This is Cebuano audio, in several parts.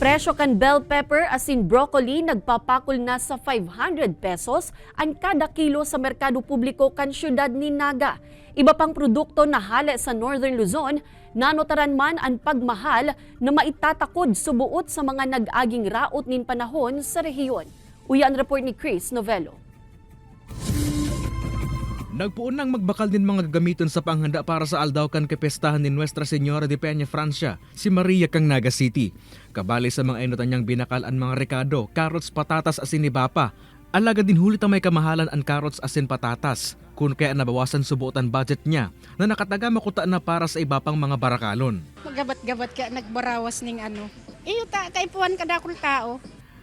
Presyo kan bell pepper asin broccoli nagpapakol na sa 500 pesos ang kada kilo sa merkado publiko kan syudad ni Naga. Iba pang produkto na hale sa Northern Luzon, nanotaran man ang pagmahal na maitatakod subuot sa mga nag-aging raot nin panahon sa rehiyon. Uya ang report ni Chris Novello. Nagpuon nang magbakal din mga gagamiton sa panghanda para sa aldaw kan kapestahan ni Nuestra Señora de Peña Francia, si Maria kang Naga City. Kabali sa mga inutan niyang binakal ang mga rekado, carrots, patatas asin ibapa. Alaga din huli ta may kamahalan ang carrots asin patatas. Kung kaya nabawasan subuotan budget niya na nakataga makuta na para sa iba pang mga barakalon. Magabat-gabat ka, nagbarawas ning ano. Iyo ta, kaipuan ka dakol tao.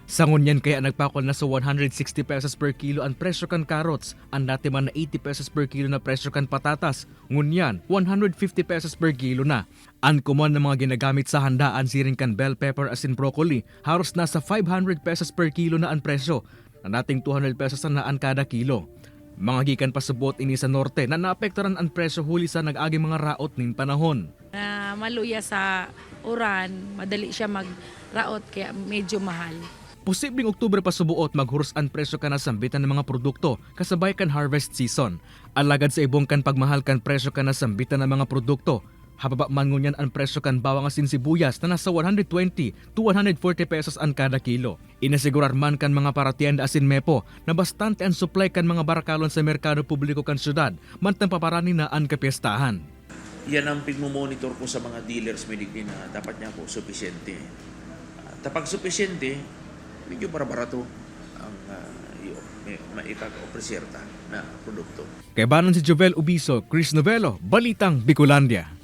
Sangon yan kaya nagpakol na sa 160 pesos per kilo ang presyo kan carrots, ang dati man na 80 pesos per kilo na presyo kan patatas, ngunyan 150 pesos per kilo na. Ang kumon ng mga ginagamit sa handaan siring kan bell pepper asin broccoli, haros nasa 500 pesos per kilo na ang presyo, na dating 200 pesos na ang kada kilo. Mga gikan pa subot ini sa norte na naapektoran ang presyo huli sa nag-aging mga raot nin panahon. Na maluya sa uran, madali siya magraot kaya medyo mahal. Posibleng Oktubre pa subuot maghurus ang presyo ka na sambitan ng mga produkto kasabay kan harvest season. Alagad sa ibong kan pagmahal kan presyo ka na sambitan ng mga produkto. Hababa man ngunyan ang presyo kan bawang asin sibuyas na nasa 120 to 140 pesos ang kada kilo. Inasigurar man kan mga paratienda asin mepo na bastante ang supply kan mga barakalon sa merkado publiko kan syudad mantang paparani na ang kapiestahan. Yan ang pigmomonitor ko sa mga dealers medigni na dapat niya po sufisyente. At pag sufisyente, medyo barato ang maikag-opresyerta na produkto. Kaibanan si Jovel Ubiso, Chris Novello, Balitang Bicolandia.